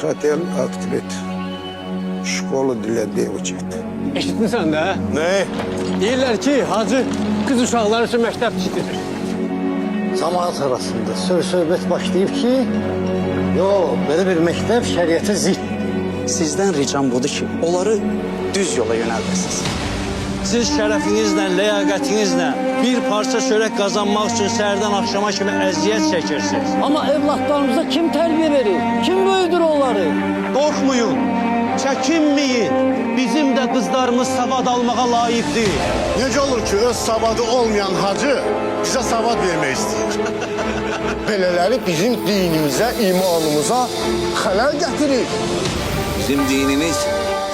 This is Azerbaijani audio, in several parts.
Хотел открыть школу для девочек. Eşitmisən də? Nə? Deyirlər ki, hacı qız uşaqları üçün məktəb tikdirir. Camaat arasında söz-söhbət başlayıb ki, yo, belə bir məktəb şəriətə ziddir. Sizdən ricam budur ki, onları düz yola yönəldəsiniz. Siz şərəfinizlə, ləyaqətinizlə bir parça çörək qazanmaq üçün səhərdən axşama kimi əziyyət çəkirsiniz. Amma evlatlarımıza kim tərbiyə verir? Kim böyüdür onları? Qorxmayın, çəkinməyin. Bizim də qızlarımız savad almağa layiqdir. Necə olur ki, öz savadı olmayan hacı bizə savad vermək istəyir? Belələri bizim dinimizə, imanımıza xələl gətirir. Bizim dinimiz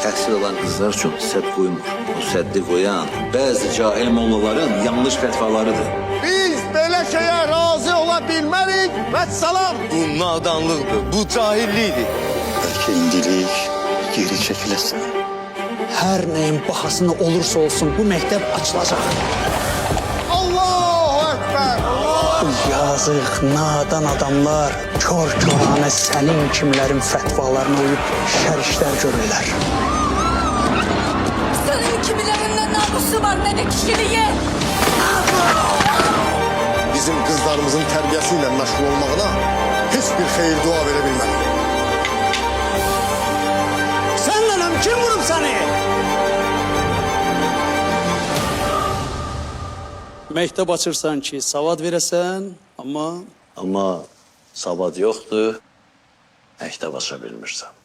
təhsil alan qızlar üçün sədd qoymur. O səddi qoyan bəzi cahil mollaların yanlış fətvalarıdır. Biz belə şeyə razı ola bilmərik. Vəssalam. Bu nadanlıqdır, bu cahillikdir. Bəlkə indilik geri çəkiləsən. Hər nəyin bahasına olursa olsun bu məktəb açılacaq. Allahu Ekber. Bu yazıq, nadan adamlar kor-koranə sənin kimlərin fətvalarına uyub şər işlər görürlər. Senin kimilerinden namusu var ne de kişiliği. Bizim qızlarımızın tərbiyəsi ilə məşğul olmağına heç bir xeyir dua verə bilmərəm. Sən nənəm, kim vurub səni? Məktəb açırsan ki, savad verəsən, amma Amma savad yoxdur, məktəb aça bilmirsən.